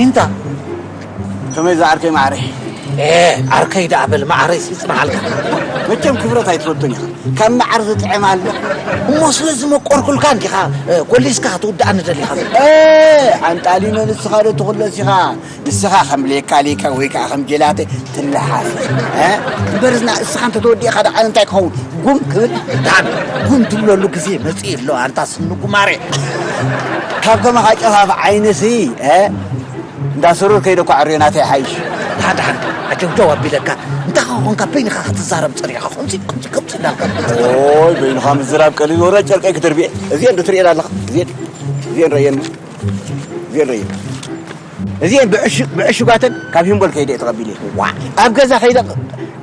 ኢንታ ከመይ ዝዓርከይ ማዕረይ? ዓርከይ ደኣ በል፣ ማዕረይ ይጽንሓልካ። መቸም ክብረት ኣይትፈልጡን ኢኻ። ካብ መዓር ዝጥዕም ኣሎ። እሞ ስለ ዝመቆርኩልካ እንዲኻ ጎሊስካ ክትውድኣኒ ደሊኻ? ኣንጣሊኖ፣ ንስኻ ዶ ትኹለስ ኢኻ? ንስኻ ከም ሌካ ሌካ ወይ ከዓ ከም ጀላተ ትለሓስ። እምበርዝና እስኻ እንተተወዲእኻ ደኣ እንታይ ክኸውን? ጉም ክብል? ዳን ጉም ትብለሉ ግዜ መጽእ ኣሎ። ኣንታ ስኒ ጉማሬ፣ ካብ ከማኻ ጨፋፍ ዓይንሲ እንዳሰሩር ከይደ እኳ ዕርዮ ናተይ ሓይሽ። ደሓን ደሓን፣ ዓጀውጀው ኣቢለካ። እንታይ ኸ ኾንካ በይንኻ ክትዛረብ ጸኒሕካ? ከምዚ፣ ከምዚ፣ ከምዚ እንዳልካ። ኦይ፣ በይንኻ ምዝራብ ቀሊል። ወረ ጨርቀይ ክድርብየ። እዚአን ዶ ትርእየን ኣለኻ? እዚአን፣ እዚአን ረየን። እዚአን ረየን። እዚአን ብዕሹ-፣ ብዕሹጋተን ካብ ሂምቦል ከይደ እየ ተቐቢለ። ዋ፣ ኣብ ገዛ ከይደ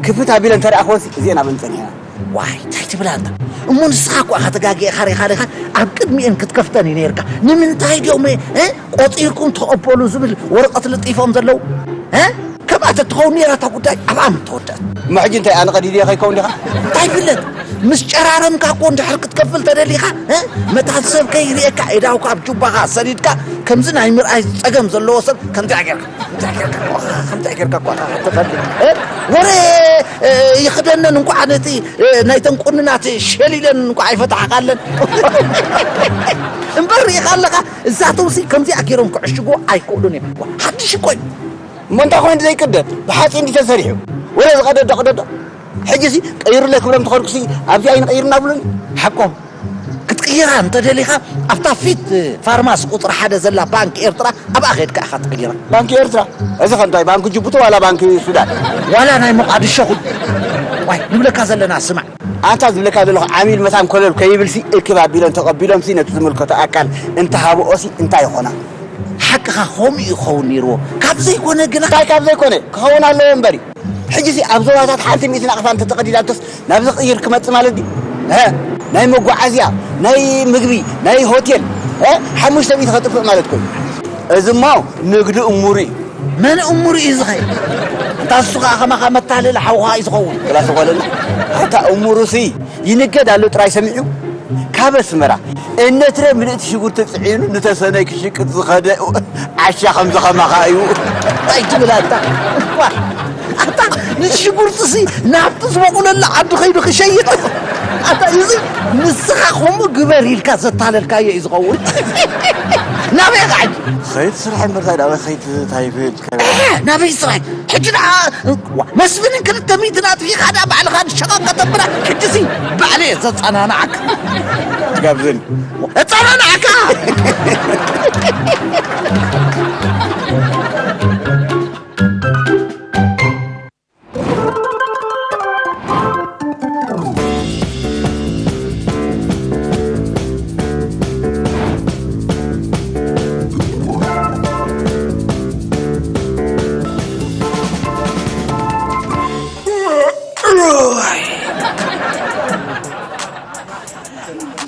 ክፍት ኣቢለን ተረኣኽወንሲ እዚአን ኣብን ጸኒሐን። ዋይ፣ እንታይ ትብል ኣንታ? እሞ ንስኻ እኮ ኢኻ ተጋጊእኻ ሪኻ ሪኻ ኣብ ቅድሚኤን ክትከፍተን እዩ ነይርካ። ንምንታይ ድዮም፣ እ፣ ቆጺርኩም ተቐበሉ ዝብል ወረቐት ልጢፎም ዘለዉ? እ? ከምኣ ተትኸውን ነይራ እታ ጉዳይ ኣብኣ ምተወደአት። እሞ ሕጂ እንታይ ኣነ ቀዲድየ ከይከውን ዲኻ? እንታይ ይፍለጥ? ምስ ጨራረምካ እኮ እንድሕር ክትከፍል ተደሊኻ፣ እ? መታን ሰብ ከይርእየካ ኤዳውካ ኣብ ጁባኻ ሰዲድካ ከምዚ ናይ ምርኣይ ጸገም ዘለዎ ሰብ ከምዚኣ ጌርካ። ከምዚኣ ጌርካ እኮ፣ ከምዚኣ ጌርካ እኮ ትፈልጥ። እ? ወረ፣ እ፣ ይኽደነን እንኳ ነቲ፣ እ፣ ናይተን ቁንናት ሸሊለን እንኳ ኣይፈታሕካለን። እምበር ርኢኻ ኣለኻ፣ እዛቶምሲ ከምዚኣ ገይሮም ክዕሽጉ ኣይክእሉን እዮም። ሓድሽ እኮ እዩ። እሞ እንታይ ኮይኑ ዘይቅደድ? ብሓፂን ድዩ ተሰሪሑ? ወረ ዝቐደዶ ቅደዶ። ሕጂሲ ቀይሩለይ ክብሎም ተኸድኩሲ ኣብዚ ኣይንቐይርና ብሉኒ። ሓቆም ክትቅይራ እንተደሊኻ ኣብታ ፊት ፋርማሲ ቁፅሪ ሓደ ዘላ ባንክ ኤርትራ ኣብኣ ኸድካ ኢኻ ትቅይራ። ባንክ ኤርትራ? እዚ ከ እንታይ ባንክ ጅቡቲ ዋላ ባንክ ሱዳን? ዋላ ናይ ሞቃድሾ ኩን። ዋይ ንብለካ ዘለና ስማዕ። ኣንታ ዝብለካ ዘለኹ ዓሚል መታን ኮለል ከይብልሲ እክብ ኣቢሎም ተቐቢሎምሲ ነቲ ዝምልከቶ ኣካል እንተሃብኦሲ እንታይ ይኾና? ሓቅኻ ከምኡ ይኸውን ነይርዎ። ካብ ዘይኮነ ግና እንታይ ካብ ዘይኮነ ክኸውን ኣለዎ እምበሪ። ሕጂሲ ኣብ ዞባታት ሓንቲ ሚእቲ ናቕፋ እንተተቐዲዳቶስ ናብዚ ቅይር ክመጽእ ማለት ድዩ? እ፣ ናይ መጓዓዝያ፣ ናይ ምግቢ፣ ናይ ሆቴል፣ እ፣ ሓሙሽተ ሚእቲ ከጥፍእ ማለት ኮይኑ። እዚ እሞ ንግዲ እሙሩ እዩ። መን እሙሩ እዩ ዝኸ? እንታ እሱ ኸዓ ከማኻ መታለሊ ሓውኻ እዩ ዝኸውን። ክላስ ዝኾነና። ኣታ እሙሩሲ ይንገድ ኣሎ ጥራይ ሰሚዑ። ካብ ኣስመራ እነትረ ምልእቲ ሽጉርቲ ጽዒኑ ንተሰነይ ክሽቅጥ ዝኸደ ዓሻ ከምዚ ከማኻ እዩ። እንታይ ትብል ኣታ? ዋ፣ ኣታ ንሽጉርትሲ ናብቲ ዝበቑለሉ ዓዲ ከይዱ ክሸይጥ? ኣታ እዚ ንስኻ ከምኡ ግበር ኢልካ ዘታለልካዮ እዩ ዝኸውን። ናበይ ኸዓ? ኸይድ ስራሕ እምበር እንታይ ናበይ ኸይድ እንታይ ይብል? ናበይ ስራሕ? ሕጂ ደኣ ዋ፣ መስፍንን ክልተ ሚእትን ኣጥፊእኻ ደኣ ባዕልኻ ንሸቓቕ ከተብላ፣ ሕጂሲ ባዕለ እየ ዘጸናንዓካ። ትጋብዘኒ። እጸናንዓካ።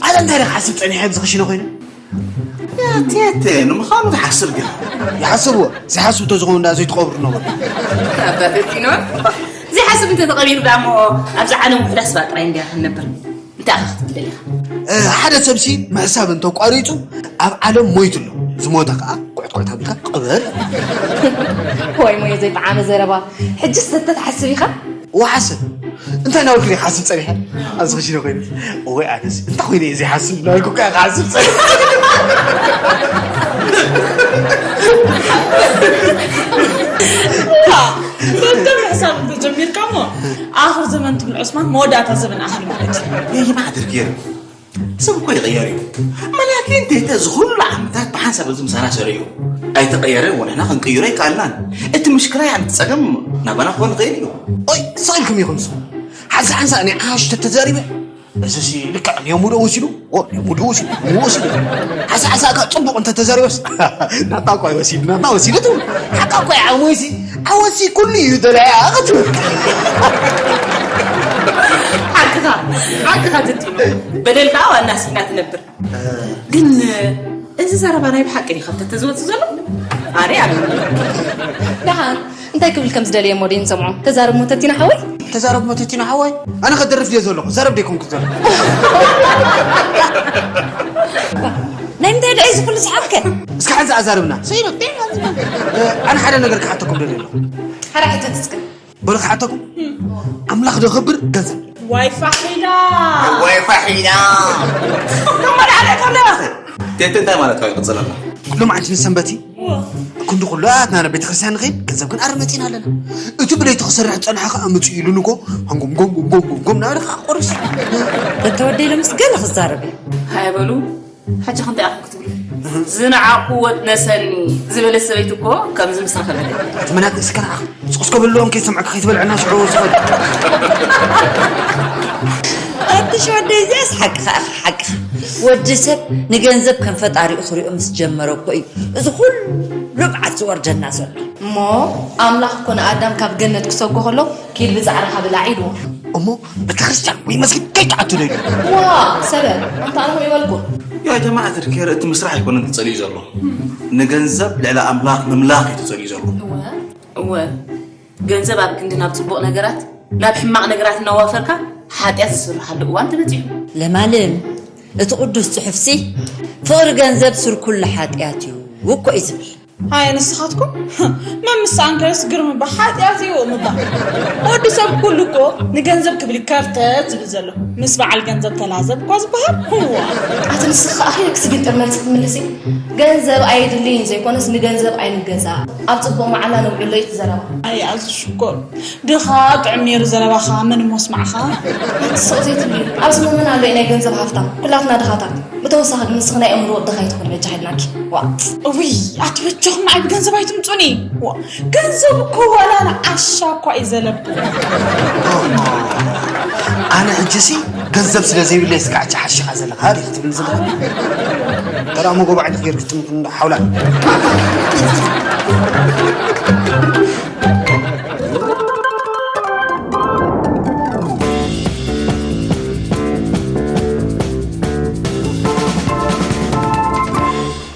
ኣለ እንታይ ኢለ ክሓስብ ጸኒሐ ኣብዚ ክሽነ ኮይኑ? ያቴቴ ንምዃኑ ትሓስብ ግን? ይሓስብዎ። ዘይሓስብ እንተዝኸውን ደኣ ዘይትቐብሩ ነበሩ። ኣባተቲኖ ዘይሓስብ እንተተቐቢሩ ደኣ እሞ ኣብዚ ዓለም ውሑዳት ሰባት ጥራይ እንዲያ ክንነብር። እንታይ ኢኻ ክትብል ደሊኻ? እ፣ ሓደ ሰብሲ ምሕሳብ እንተቋሪጹ ኣብ ዓለም ሞይቱ ኣሎ። ዝሞተ ከኣ ኩዕት ኩዕት ኣቢልካ ቅበር። ወይ ሞየ ዘይጠዓመ ዘረባ። ሕጅስ ተተትሓስብ ኢኻ? ወሓሰ እንታይ ናበልኩ ዲኻ ክሓስብ ጸኒሐ? ኣብዚ ክሽነ ኮይነ። እወይ ኣነስ እንታይ ኮይነ እየ ዘይሓስብ ናበልኩ እኮ እየ ክሓስብ ጸኒሐ። ዶክተር ምሕሳብ እንተጀሚርካ እሞ ኣኽር ዘመን ትብል ዑስማን መወዳእታ ዘመን ኣኽል ማለት እዩ። የይማዕድር ገይሩ ሰብ እኮ ይቕየር እዩ። መላኪ እንተይተ ዝኹሉ ዓመታት ብሓንሳብ እዚ ምሳና ሰሪሑ ኣይተቐየረን፣ ወንሕና ክንቅይሮ ኣይከኣልናን። እቲ ምሽክላ ያዕኒ እቲ ጸገም ናባና ክኾን ይኽእል እዩ። ኦይ፣ ስቕ ኢልኩም ኢኹም ንስኹም። ሓንሳ ሓንሳ ናይ ዓሽ ተተዛሪበ እዚሲ ልክዕ ንየሙዶ ወሲዱ። ኦ፣ ንየሙዶ ወሲዱ። ወሲዱ። ሓሳ ሓሳ እካ ጽቡቕ እንተ ተዛሪበስ። ናታ እኳ ይወሲድ፣ ናታ ወሲዱ ትብል። ሓቃ እኳ እዩ፣ ዓሞይሲ። ዓወሲ ኩሉ እዩ ደላያ ክትብል። ሓቅኻ፣ ሓቅኻ ትጥሉ። በደል ከዓ ዋና ሲና ትነብር። ግን እዚ ዘረባ ናይ ብሓቂ ድዩ ካብቲ ተዝወጽእ ዘሎ? ኣረ ኣብ ደሓን እንታይ ክብል ከም ዝደለየ እሞ ደይ ንሰምዖ። ተዛረብ ሞተቲና ሓወይ። ተዛረብ ሞተቲና ሓወይ። ኣነ ከደርፍ ድየ ዘለኹ? ዘረብ ደይኮንኩ ዘለኹ። ናይ ምንታይ ደይ ዝኹሉ ሰሓብከ? እስከ ሓንዚ ኣዛርብና። ሰይኖ፣ ኣነ ሓደ ነገር ክሓተኩም ደልየ ኣለኹ። ሓራ ሕተት እስከ። በሉ ክሓተኩም። ኣምላኽ ዶ ከብር ገንዘብ? ዋይ ፋሒዳ። ዋይ ፋሒዳ። ተመልዓለ ከሎ። ቴቴ እንታይ ማለት እዩ? ይቕጽል ኣሎ። ሎማዓንቲ ንሰንበቲ ክንዲ ኩሉ ኣትና ናብ ቤተክርስትያን ንኸይድ ገንዘብ ግን ኣረ መጺና ኣለና። እቲ ብለይቲ ክሰርሕ ጸንሐ ከኣ ምጽእ ኢሉን እኮ ሃንጎም ጎም ጎም ጎም ጎም ጎም ናበለ ከኣ ቆርስ። እንተወደይ ለምስ ገለ ክዛረብ እዩ። ሃይ በሉ። ሕጂ ክንታይ ኢኹም ክትብሉ? ዝነዓቕኩ ወድ ነሰኒ ዝበለት ሰበይቲ እኮ ከምዚ ምስ ረኸበት እያ። ኣቲ መናት እስከ ንዓኻ ስቕ ስኮ በልዎም ከይሰምዐካ ከይትበልዐና ሽዑ ስኸድ። ኣቲ ሽወደይ እዚኣስ ሓቅኻ ኢኻ፣ ሓቅኻ። ወዲ ሰብ ንገንዘብ ከም ፈጣሪኡ ክሪኦ ምስ ጀመረ እኮ እዩ እዚ ኩሉ መዓት ዝወርደና ዘሎ። እሞ ኣምላኽ እኮ ንኣዳም ካብ ገነት ክሰጎ ከሎ ኪድ ብጻዕርኻ ብላዕ ኢልዎ። እሞ ቤተክርስትያን ወይ መስጊድ ከይትኣቱ ደልዩ። ዋ፣ ሰበብ ኣንታ ኣነ ከምኡ ይበልኩ። ያው ጀማዓት ኬር እቲ ምስራሕ ኣይኮነን ተጸልዩ ዘሎ። ንገንዘብ ልዕሊ ኣምላኽ ምምላኽ እዩ ተጸልዩ ዘሎ። እወ፣ እወ። ገንዘብ ኣብ ክንዲ ናብ ጽቡቕ ነገራት ናብ ሕማቕ ነገራት እናዋፈርካ ሓጢኣት ዝስርሓሉ እዋን ተበጺሑ። ለማለም እቲ ቅዱስ ጽሑፍሲ ፍቕሪ ገንዘብ ስር ኩሉ ሓጢኣት እዩ እኮ እዩ ዝብል። ሃየ ንስኻትኩም መምስ ኣንከርስ ግርም እባ ሓጢኣት እዩ ምባ። ወዲ ሰብ ኩሉ እኮ ንገንዘብ ክብል ከርተት ዝብል ዘሎ ምስ በዓል ገንዘብ ተላዘብ እኳ ዝበሃል። ህዋ ኣቲ ንስኺ ኣኺ ክስግጥር መልሲ ክትምልሲ። ገንዘብ ኣየድልይን ዘይኮነስ ንገንዘብ ኣይንገዛ ኣብ ጽቡቕ መዓላ ነውዕሎ እዩ ትዘረባ። ኣይ ኣዚ ሽኮር ድኻ ጥዕም ነይሩ ዘረባኻ መን እሞ ስማዕኻ። ኣቲ ስቕ ዘይትብሊ ኣብዚ መመን ኣሎ ናይ ገንዘብ ሃፍታም ኩላትና ድኻታት። ብተወሳኺ ግን ንስኺ ናይ ኣእምሮ ድኻ ኣይትኾኒ በጃኻ ኢልናኪ። ዋ እውይ ኣቲ በጃኹም ንዓይ ብገንዘብ ኣይትምጹኒ። ዋ ገንዘብ እኮ ዋላ ንዓሻ እኳ እዩ ዘለብ። ኣነ ሕጂሲ ገንዘብ ስለ ዘይብለይ ስጋዕ ቻ ሓሺኻ ዘለኻ ዲኺ ትብል ዘለኻ። ተራ መጎባዕ ዲኺ ጌርኪ ትምክን እንዳ ሓውላ።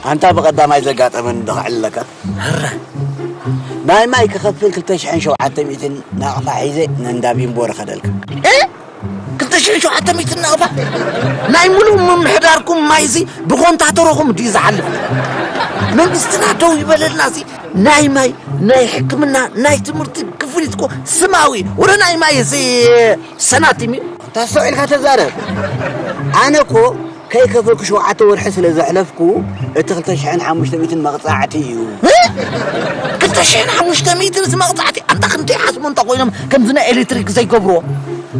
ኣንታ ብቐዳማይ ዘጋጠመኒ ዶ ክዕልለካ? ህረ ናይ ማይ ክኸፍል ክልተ ሽሕን ሸውዓተ ሚእትን ናቕፋ ሒዘ ነንዳ ቢምቦ ረኸደልካ። እ? ክልተ ሽሕን ሸውዓተ ሚእትን ናቕፋ? ናይ ሙሉእ ምምሕዳርኩም ማይሲ ብኮንታተሮኹም ድዩ ዝሓልፍ? መንግስትና ደው ይበለልናሲ ናይ ማይ፣ ናይ ሕክምና፣ ናይ ትምህርቲ ክፍሊት እኮ ስማዊ። ወረ ናይ ማይ እዚ ሰናቲም እዩ። ተስተውዒልካ ተዛረብ። ኣነ እኮ ከይከፈልኩ ሸውዓተ ወርሒ ስለ ዘሕለፍኩ እቲ ክልተ ሽሕን ሓሙሽተ ሚእትን መቕጻዕቲ እዩ። እ? ክልተ ሽሕን ሓሙሽተ ሚእትን እዚ መቕጻዕቲ ኣንታ ክንደይ ሓስሞ እንተ ኮይኖም ከምዚ ናይ ኤሌክትሪክ ዘይገብርዎ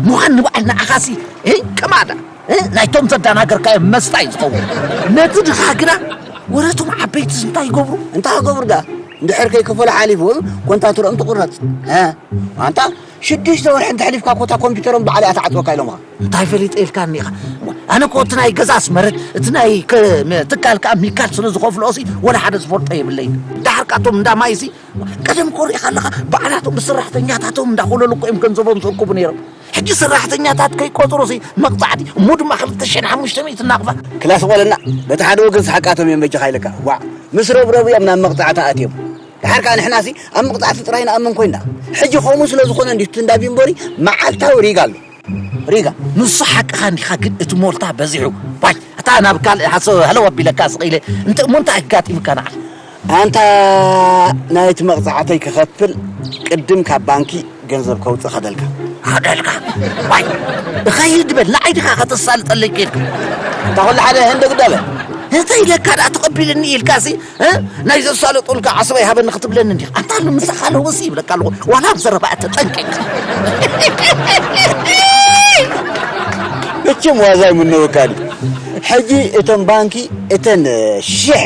ምዃን ንበዓል ንዓኻሲ እ? ከማዳ እ? ናይቶም ዘዳናገርካዮም መስታ እዩ ዝኸውን። ነቲ ድኻ ግና ወረቶም ዓበይትስ እንታይ ይገብሩ? እንታይ ክገብሩ ደኣ? እንድሕር ከይከፈሉ ሓሊፉ ኮንታትሮም ትቑረጽ። እ? ኣንታ ሽዱሽተ ወርሒ እንተሕሊፍካ ኮታ ኮምፒውተሮም ባዕሉ እያ ትዓጽወካ ኢሎምኻ። እንታይ ፈሊጠ ኢልካኒ ኢኻ? ኣነ እኮ እቲ ናይ ገዛ ኣስመረት፣ እቲ ናይ ከ-፣ መ-፣ ትካል ከኣ ሚካል ስለ ዝኸፍልኦሲ ወላ ሓደ ዝፈልጦ የብለይን። ደሓር ከኣ እቶም እንዳ ማይሲ ቀደም እኮ ርኢኻ ኣለኻ፣ ባዕላቶም ብሰራሕተኛታቶም እንዳኾለሉ እኮ እዮም ገንዘቦም ዝእክቡ ነይሮም። ሕጂ ሰራሕተኛታት ከይቆጽሩሲ መቕጻዕቲ፣ እሞ ድማ ክልተ ሽሕን ሓሙሽተ ሚእትን ናቕፋ። ክላስ ቆለና፣ በቲ ሓደ ወገን ሰሓቃቶም እዮም በጃኻ ኢለካ። ዋዕ፣ ምስ ረብረቡ እዮም ናብ መቕጻዕቲ ኣትዮም። ደሓር ከኣ ንሕናሲ ኣብ መቕጻዕቲ ጥራይ ንኣምን ኮይና። ሕጂ ከምኡ ስለ ዝኾነ እንድዩ እቲ እንዳ ቢምቦሪ መዓልታዊ ሪጋ ኣሎ። ሪጋ። ንሱ ሓቅኻ እንዲኻ፣ ግን እቲ ሞልታ በዚሑ። ዋይ፣ ኣታ ናብ ካልእ ሃሰ-፣ ሃለው ኣቢለካ ስቕ ኢለ። እንተ እሞ እንታይ ኣጋጢሙካ ንዓኻ? ኣንታ ናይቲ መቕጻዕተይ ክኸፍል ቅድም ካብ ባንኪ ገንዘብ ከውጽእ ከደልካ። ከደልካ? ዋይ፣ እኸይድ በል፣ ንዓይ ዲኻ ከተሳልጠለይ ከይድካ? ኣንታ ኩሉ ሓደ ህንደግ ዶ በል። እንተ ኢለካ ደኣ ተቐቢልኒ ኢልካሲ፣ እ? ናይ ዘሳለጡልካ ዓስበ ይሃበኒ ክትብለኒ እንዲኻ? ኣንታ ኣሎ ምሳኻ ኣለውሲ ይብለካ ኣለኹ። ዋላ ኣብ ዘረባ ተጠንቀቅ። መቸም ዋዛ ኣይምነወካ ድዩ? ሕጂ እተን ባንኪ እተን ሽሕ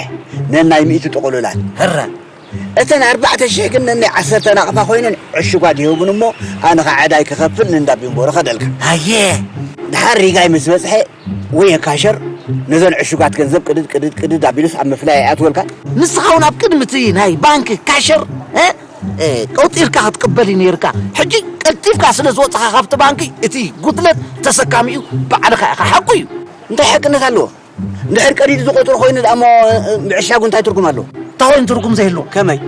ነናይ ሚእቲ ጥቕሉላት። ህረ። እተን ኣርባዕተ ሽሕ ግን ነናይ ዓሰርተ ናቕፋ ኮይነን ዕሹጓት ይህቡን እሞ፣ ኣነ ኸዓ ዕዳይ ክኸፍል ንእንዳ ቢምቦ ርኸደልካ። ኣየ። ድሓር ሪጋይ ምስ በጽሐ፣ ወይ ካሸር ነዘን ዕሹጋት ገንዘብ ቅድድ፣ ቅድድ፣ ቅድድ ኣቢሉስ ኣብ ምፍላይ ኣይኣትወልካን? ንስኻ እውን ኣብ ቅድሚ እቲ ናይ ባንክ ካሸር፣ እ? እ፣ ቆጺርካ ክትቅበል እዩ ነይርካ። ሕጂ ቀልጢፍካ ስለ ዝወጽኻ ካብቲ ባንኪ፣ እቲ ጉድለት ተሰካሚኡ ባዕልኻ ኢኻ። ሓቁ እዩ። እንታይ ሓቅነት ኣለዎ? እንድሕር ቀዲዱ ዝቆጽሮ ኮይኑ ደኣ እሞ፣ እ፣ ምዕሻጉ እንታይ ትርጉም ኣለዎ? እንታይ ኮይኑ ትርጉም ዘይህልዎ? ከመይ?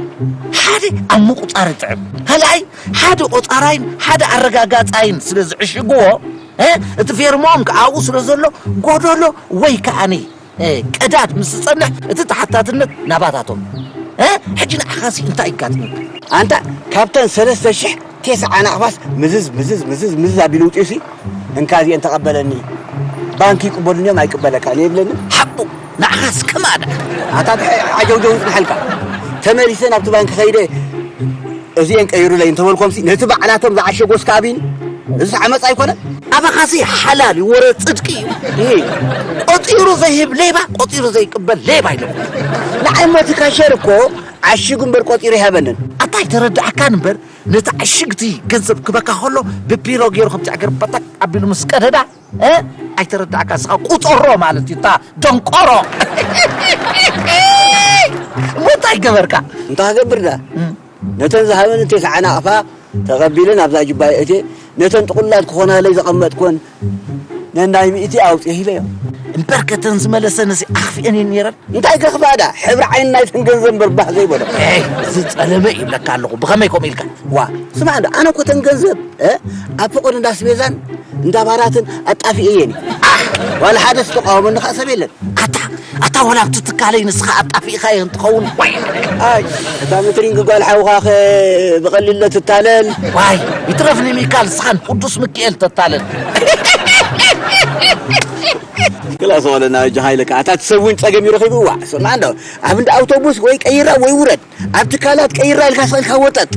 ሓደ ኣብ ምቁጻር ይጥዕም። ካልኣይ፣ ሓደ ቆጻራይን ሓደ ኣረጋጋጻይን ስለ ዝዕሽግዎ፣ እ፣ እቲ ፌርማኦም ከኣ ኣብኡ ስለ ዘሎ፣ ጎደሎ ወይ ከኣኒ፣ እ፣ ቀዳድ ምስ ዝጸንሕ፣ እቲ ተሓታትነት ናባታቶም። እ፣ ሕጂ ንዓኻሲ እንታይ ይጋጥመካ? ኣንታ ካብተን ሰለስተ ሽሕ ቴስዓ ናቕፋስ ምዝዝ፣ ምዝዝ፣ ምዝዝ፣ ምዝዝ ኣቢሉ ውጽኡሲ፣ እንካ እዚአን ተቐበለኒ፣ ባንክ ይቅበሉኒ እዮም ኣይቅበለካን የብለኒ። ሓቁ፣ ንዓኻስ ከማዳ። ኣታ ድሐ ዓጀውጀው ይጽንሐልካ። ተመሊሰ ናብቲ ባንክ ኸይደ፣ እዚአን ቀይሩለይ እንተበልኮምሲ፣ ነቲ ባዕላቶም ዝዓሸጎ እስካቢን፣ እዚስ ዓመጽ ኣይኮነን? ኣባኻሲ ሓላል እዩ፣ ወረ ጽድቂ እዩ። እህ። ቆጺሩ ዘይህብ ሌባ፣ ቆጺሩ ዘይቅበል ሌባ ኢሎም። ንዓይ ሞቲ ካሸር እኮ ዓሽጉ እምበር ቆጺሩ ይሃበንን። ኣታ ኣይተረድኣካን እምበር፣ ነቲ ዕሽግቲ ገንዘብ ክበካ ከሎ ብቢሮ ገይሩ ከምቲ ዕግር በተክ ኣቢሉ ምስ ቀደዳ፣ እ? ኣይተረዳእካ ንስኻ ቁጠሮ ማለት እዩ፣ እታ ደንቆሮ። እሞ እንታይ ገበርካ? እንታይ ክገብር ዳ? እም። ነተን ዝሃበን እቴ ሰዓና ኣፋ ተቐቢለ ናብዛ ጅባይ እቴ ነተን ጥቑላት ክኾናለይ ዘቐመጥኩወን ነናይ ሚእቲ ኣውፅእ ሂበዮ። እምበር ከተን ዝመለሰንሲ ኣኽፊአን እየን ነይረን። እንታይ ከኽፍኣ ዳ? ሕብሪ ዓይኒ ናይተን ገንዘብ እምበር ባህ ዘይበሎ። ኤይ፣ ዝጸለመ ይብለካ ኣለኹ። ብኸመይ ከምኡ ኢልካ? ዋ፣ ስማዕ እንዶ፣ ኣነ እኮ ተን ገንዘብ፣ እ፣ ኣብ ፈቐዶ እንዳ ኣስቤዛን እንዳ ባራትን ኣጣፊኤ እየን። ኣሕ! ዋላ ሓደ ዝተቃወመኒ ኸኣ ሰብ የለን። ኣታ፣ ኣታ ዋላ ኣብቲ ትካለይ ንስኻ ኣጣፊእኻዮ እንትኸውን፣ ዋይ! ኣይ፣ እታ ምትሪንግ ጓል ሓውኻ ኸ ብቐሊል ዶ ትታለል? ዋይ፣ ይትረፍ ንሚካል፣ ንስኻ ንቅዱስ ሚካኤል ተታለል። ክላስ ኾለና እጅ ሃይለ ከኣ፣ እታ ትሰውን ጸገም እዩ ረኺቡ። ዋ፣ ስማዕ እንዶ፣ ኣብ እንዳ ኣውቶቡስ ወይ ቀይራ ወይ ውረድ። ኣብ ትካላት ቀይራ ኢልካ ስቕ ኢልካ ወጠጥ።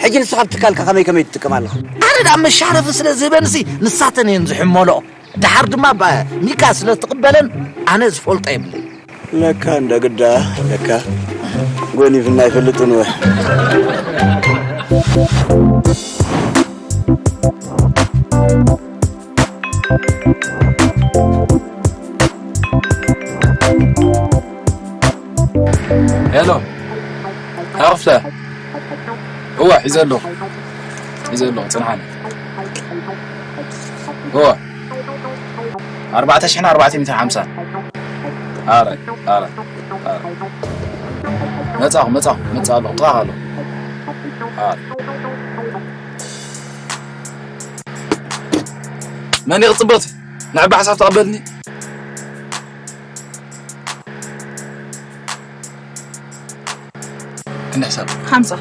ሕጂ ንስኻ ኣብ ትካልካ ከመይ ከመይ ትጥቀም ኣለኻ? ኣነ ደኣ መሻረፊ ስለ ዝህበንሲ ንሳተን እየን ዝሕመልኦ። ደሓር ድማ ባ-፣ ሚካ ስለ ትቕበለን ኣነ ዝፈልጦ የብለይ። ለካ እንደ ግዳ፣ ለካ ጎኒፍና ኣይፈልጥን ወ። ሄሎ፣ ኣኽፍተ። እወ፣ ሒዘ ኣለኹ። ሒዘ ኣለኹ፣ ጽንሓኒ። እወ። ኣርባዕተ ሽሕን ኣርባዕተ ሚእትን ሓምሳን። ኣረ፣ ኣረ፣ ኣረ። መጻኹ፣ መጻኹ፣ መጻ ኣለኹ፣ ጥቓኻ ኣለኹ። ኣረ። መን እዩ ክጽበቲ? ንዕባ ሓሳብ ተቐበልኒ። ክንዲ ሕሳብ። ሓምሳ።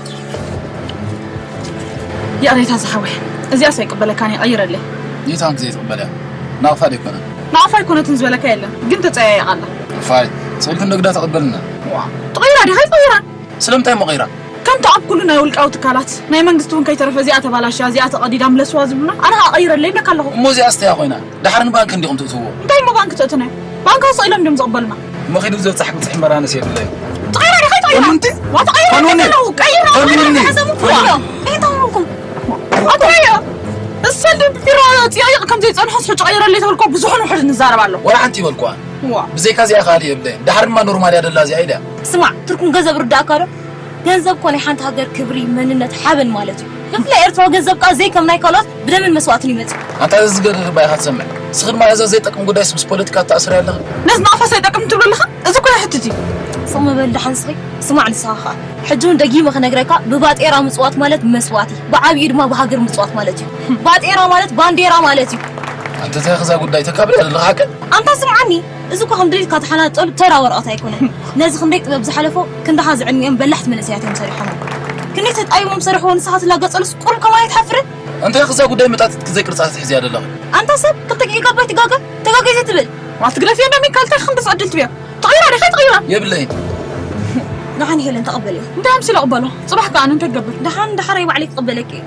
ይቕሬታ ዝሓወይ፣ እዚኣስ ኣይቅበለካን እየ፣ ቀይረለይ። ጌታ እንተ ዘይትቕበልያ፣ ናቕፋ ዶ ኣይኮነን? ናቕፋ ኣይኮነትን ዝበለካ የለን፣ ግን ተጸያይቓ ኣላ። ፋይ፣ ስቕ ኢልኪ እንዶ ግዳ ተቐበልና። ዋ፣ ተቐይራ ዲኻ? ኣይቀይራን። ስለምንታይ እሞ ቀይራ? ከምቲ ኣብ ኩሉ ናይ ውልቃዊ ትካላት፣ ናይ መንግስቲ እውን ከይተረፈ እዚኣ ተባላሽያ፣ እዚኣ ተቐዲዳ ምለስዋ ዝብሉና፣ ኣነ ኸኣ ቀይረለይ ይብለካ ኣለኹ። እሞ እዚኣ ኣስተያ ኮይና፣ ደሓር ንባንክ እንዲኹም ትእትውዎ? እንታይ እሞ ባንክ ተእትናዮ? ባንክ ስቕ ኢሎም ድዮም ዝቕበሉና? እሞ ኺዱ ዘብጻሕ ብጽሕ እምበር ኣነስ የብለይ። ትቐይራ ዲኻ ኣይትቐይራ? እምንቲ? ዋ፣ ትቐይራ ቀኑኒ? ኣለዉ፣ ቀይራ፣ ቀኑኒ? ቀይራ፣ ሓሰቡ እኮ። ቀይራ። እንታይ ተባልኩም? ኣትቀይራ። እሳ እንደ ቢሮ ጽያይቕ ከም ዘይጸንሖ ስሕጂ ቀይረለይ ተበልኮ ብዙሕን ውሑድን ንዛረብ ኣሎ። ወላ ሓንቲ ይበልኩዋ። ዋ። ብዘይካ እዚኣ ካልእ የብለይን። ደሓር ድማ ኖርማል እያ ደላ እዚኣ ኢለ። ስማዕ፣ ትርጉም ገንዘብ ርዳእካ ዶ? ገንዘብ እኮ ናይ ሓንቲ ሃገር ክብሪ፣ መንነት፣ ሓበን ማለት እዩ። ብፍላይ ኤርትራዊ ገንዘብ ከኣ ዘይከም ናይ ካልኦት ብደምን መስዋእትን ይመጽእ። ኣንታ እዚ ዝገርም እባ ኢኻ ትሰምዕ። ንስኺ ድማ እዛ ዘይጠቅም ጉዳይስ ምስ ፖለቲካ ትኣስርያ ኣለኺ። ነዚ ንኣፋስ ኣይጠቅም ትብሉ ኣለኻ? እዚ እኮ የሕትት እዩ። ስቕ ምበል ደሓን ስኺ። ስማዕ ንስኻ ኸኣ። ሕጂ እውን ደጊመ ክነግረካ፣ ብባጤራ ምጽዋት ማለት መስዋእቲ፣ ብዓብዩ ድማ ብሃገር ምጽዋት ማለት እዩ። ባጤራ ማለት ባንዴራ ማለት እዩ። ኣንተ እንታይ እዛ ጉዳይ ተካብዳ ዘለኻ ሓቂ? ኣንታ ስምዓኒ፣ እዚ እኮ ከም ድሌትካ ትሓናጠሉ ተራ ወረቐት ኣይኮነን። ነዚ ክንደይ ጥበብ ዝሓለፎ ክንድኻ ዝዕድሚኦም በላሕቲ መንእሰያት እዮም ሰሪሖሞ። ክንደይ ተጣቢቦም ዝሰርሕዎ ንስኻ ትላገጸሉስ ቁሩብ ከማን ኣይትሓፍርን? እንታይ እዛ ጉዳይ መጣጢት ዘይቅርጻ ትሕዝያ ዘለኺ? ኣንታ ሰብ ክልተ ጊጋባይት ትጋገ፣ ተጋገ ዘይትብል። ዋ ትግደፍዮ እንዶ ሚካል፣ እንታይ ክንዲ ዝዕድል ትብዮ? ትቕይራ ዲኻ ትቕይራ? የብለይን። ደሓን ሄለን ተቐበልዮ። እንታይ ኣምሲለ እቕበሎ? ጽባሕ ከኣ ኣነ እንታይ ክገብር? ደሓን ደሓረይ ባዕለይ ክቕበለኪ እየ።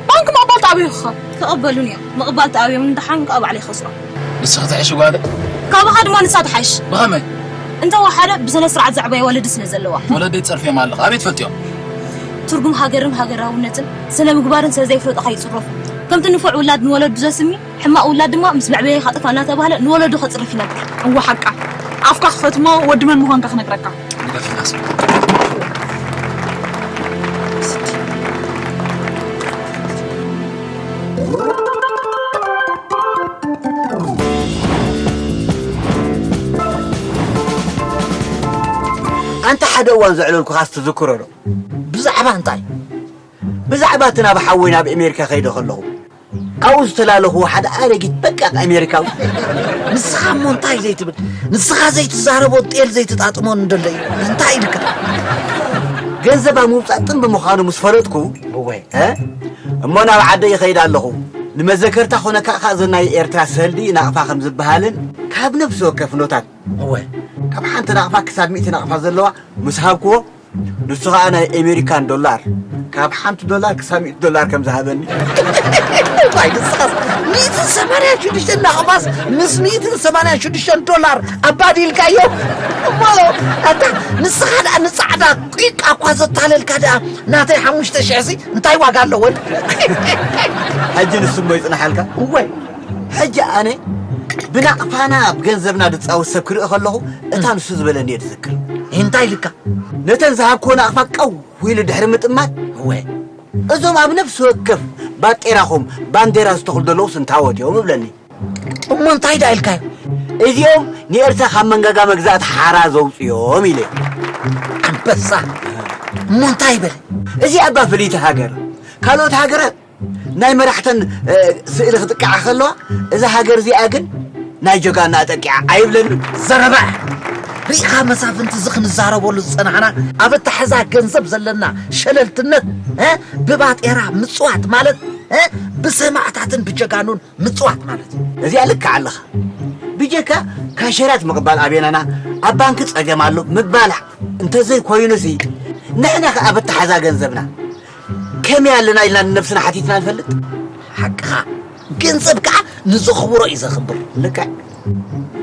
ባንክ ምቕባል ተኣብዩ ኸ? ክቕበሉን እዮም። ምቕባል ተኣብዮም ደሓን ከኣ ባዕለይ ክኸስሮ። ንስኺ ትሕሺ ጓለ? ካባኻ ድማ ንሳ ትሓይሽ። ብኸመይ? እንተወሓደ ብስነ ስርዓት ዘዕበየ ወለዲ ስለ ዘለዋ። ወለደይ ጸርፍዮም ኣለኻ። ኣበይ ትፈልጥዮም? ትርጉም ሃገርን ሃገራውነትን ስነ ምግባርን ስለ ዘይፈልጡ ከይጽረፉ። ከምቲ ንፉዕ ውላድ ንወለዱ ዘስሚ፣ ሕማቕ ውላድ ድማ ምስ መዕበየ ከጥፋ እናተባህለ ንወለዱ ከጽርፍ ይነብር። እወ ሓቃ። ኣፍካ ክፈትሞ ወዲ መን ምዃንካ ክነግረካ። ግደፊ ናስሚ። ኣንታ ሓደ እዋን ዘዕለልኩኻስ ትዝክሮ ዶ? ብዛዕባ እንታይ? ብዛዕባ እቲ ናብ ሓወይ ናብ ኣሜሪካ ከይደ ከለኹ ካብኡ ዝተላለኹዎ ሓደ ኣረጊት በቃ ኣሜሪካዊ። ንስኻ እሞ እንታይ ዘይትብል? ንስኻ ዘይትዛረቦ ጤል ዘይትጣጥሞን እንደሎ እዩ። እንታይ ኢልካ? ገንዘብ ኣብ ምውፃእ ጥንቢ ምዃኑ ምስ ፈለጥኩ፣ እወ። እ? እሞ ናብ ዓደ ይኸይድ ኣለኹ። ንመዘከርታ ኮነካ ኸዓ እዘን ናይ ኤርትራ ሰልዲ ናቕፋ ከም ዝበሃልን ካብ ነፍሲ ወከፍ ኖታት፣ እወ። ካብ ሓንቲ ናቕፋ ክሳብ ሚእቲ ናቕፋ ዘለዋ ምስ ሃብክዎ፣ ንሱ ኸዓ ናይ ኣሜሪካን ዶላር ካብ ሓንቲ ዶላር ክሳብ ሚእቲ ዶላር ከም ዝሃበኒ። ዋይ፣ ንስኻስ ሚእትን ሰማንያን ሽዱሽተን ናቕፋስ ምስ ሚእትን ሰማንያን ሽዱሽተን ዶላር ኣባዲልካዮ? እሞ ኣታ ንስኻ ደኣ ንጻዕዳ ቂቃ እኳ ዘታለልካ ደኣ ናተይ ሓሙሽተ ሽሕሲ እንታይ ዋጋ ኣለወን? ሕጂ ንሱ እሞ ይጽናሓልካ? እወ። ሕጂ ኣነ ብናቕፋና ብገንዘብና ዝጻወት ሰብ ክርኢ ከለኹ እታ ንሱ ዝበለኒ እየ ዝዝክር። እንታይ ኢልካ? ነተን ዝሃብክዎ ናቕፋ ቀው ኢሉ ድሕሪ ምጥማት፣ እወ። እዞም ኣብ ነፍሲ ወከፍ ባጤራኹም ባንዴራ ዝተኽሉ ዘለዉስ እንታዎት እዮም እብለኒ። እሞ እንታይ ደኣ ኢልካዮ? እዚኦም ንኤርትራ ካብ መንጋጋ መግዛእቲ ሓራ ዘውፅኦም ኢለ። ኣንበሳ። እሞ እንታይ በለ? እዚ ኣባ ፍልይቲ ሃገር ካልኦት ሃገራት ናይ መራሕተን፣ እ፣ ስእሊ ክጥቅዓ ከለዋ፣ እዛ ሃገር እዚኣ ግን ናይ ጀጋና ጠቂዓ ኣይብለንን። ዘረባ! ርኢኻ መሳፍንቲ፣ እዚ ክንዛረበሉ ዝጸናሕና ኣብ ኣተሓዛ ገንዘብ ዘለና ሸለልትነት፣ እ፣ ብባጤራ ምጽዋት ማለት፣ እ፣ ብሰማእታትን ብጀጋኑን ምጽዋት ማለት እዩ። እዚኣ ልክዕ ኣለኻ። ብጀካ ካሸራት ምቕባል ኣቤናና ኣብ ባንኪ ጸገም ኣሎ ምባል እንተዘይ ኮይኑሲ፣ ንሕና ከኣ ኣብ ኣተሓዛ ገንዘብና ከመይ ኣለና ኢልና ንነብስና ሓቲትና ንፈልጥ? ሓቅኻ። ገንዘብ ከኣ ንዘኽብሮ እዩ ዘኽብር። ልክዕ።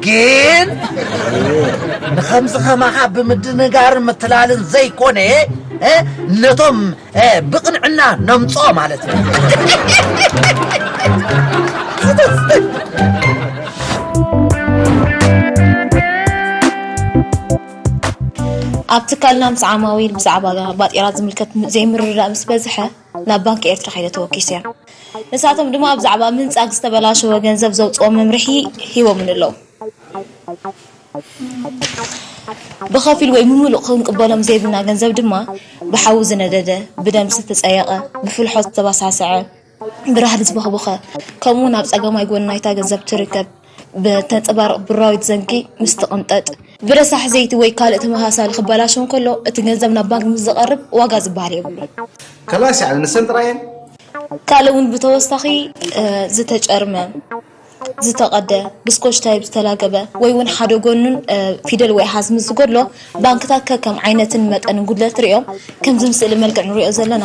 ግን ንኸምዚ ኸማኻ ብምድንጋርን ምትላልን ዘይኮነ፣ እ፣ ነቶም፣ እ፣ ብቕንዕና ነምጽኦ ማለት እዩ። ኣብ ትካልና ምስ ዓማዊል ብዛዕባ ባጤራ ዝምልከት ዘይምርድዳእ ምስ በዝሐ፣ ናብ ባንክ ኤርትራ ከይደ ተወኪሰ። ንሳቶም ድማ ብዛዕባ ምንጻግ ዝተበላሸወ ገንዘብ ዘውጽኦ መምርሒ ሂቦምኒ ኣለዉ። ብኸፊል ወይ ብምሉእ ክንቅበሎም ዘይብልና ገንዘብ ድማ ብሓዊ ዝነደደ፣ ብደም ዝተጸየቐ፣ ብፍልሖት ዝተበሳስዐ፣ ብራህዲ ዝበኽበኸ፣ ከምኡውን ኣብ ጸጋማይ ጎኒ ናይታ ገንዘብ ትርከብ ብተንጸባርቕ ብራዊት ዘንጊ ምስ ትቕንጠጥ፣ ብረሳሕ ዘይቲ ወይ ካልእ ተመሳሳሊ ክበላሾ እንከሎ፣ እቲ ገንዘብ ናብ ባንክ ምስ ዝቐርብ ዋጋ ዝበሃል የብሉን። ከላስ ያዕኒ ንሰን ጥራየን? ካልእ እውን ብተወሳኺ፣ እ፣ ዝተጨርመ፣ ዝተቐደ፣ ብስኮች ታይፕ ዝተላገበ ወይ እውን ሓደ ጎኑን፣ እ፣ ፊደል ወይ ኣሃዝ ምስ ዝጎድሎ፣ ባንክታት ከከም ዓይነትን መጠንን ጉድለት ሪኦም፣ ከምዚ ምስእሊ መልክዕ ንሪኦ ዘለና፣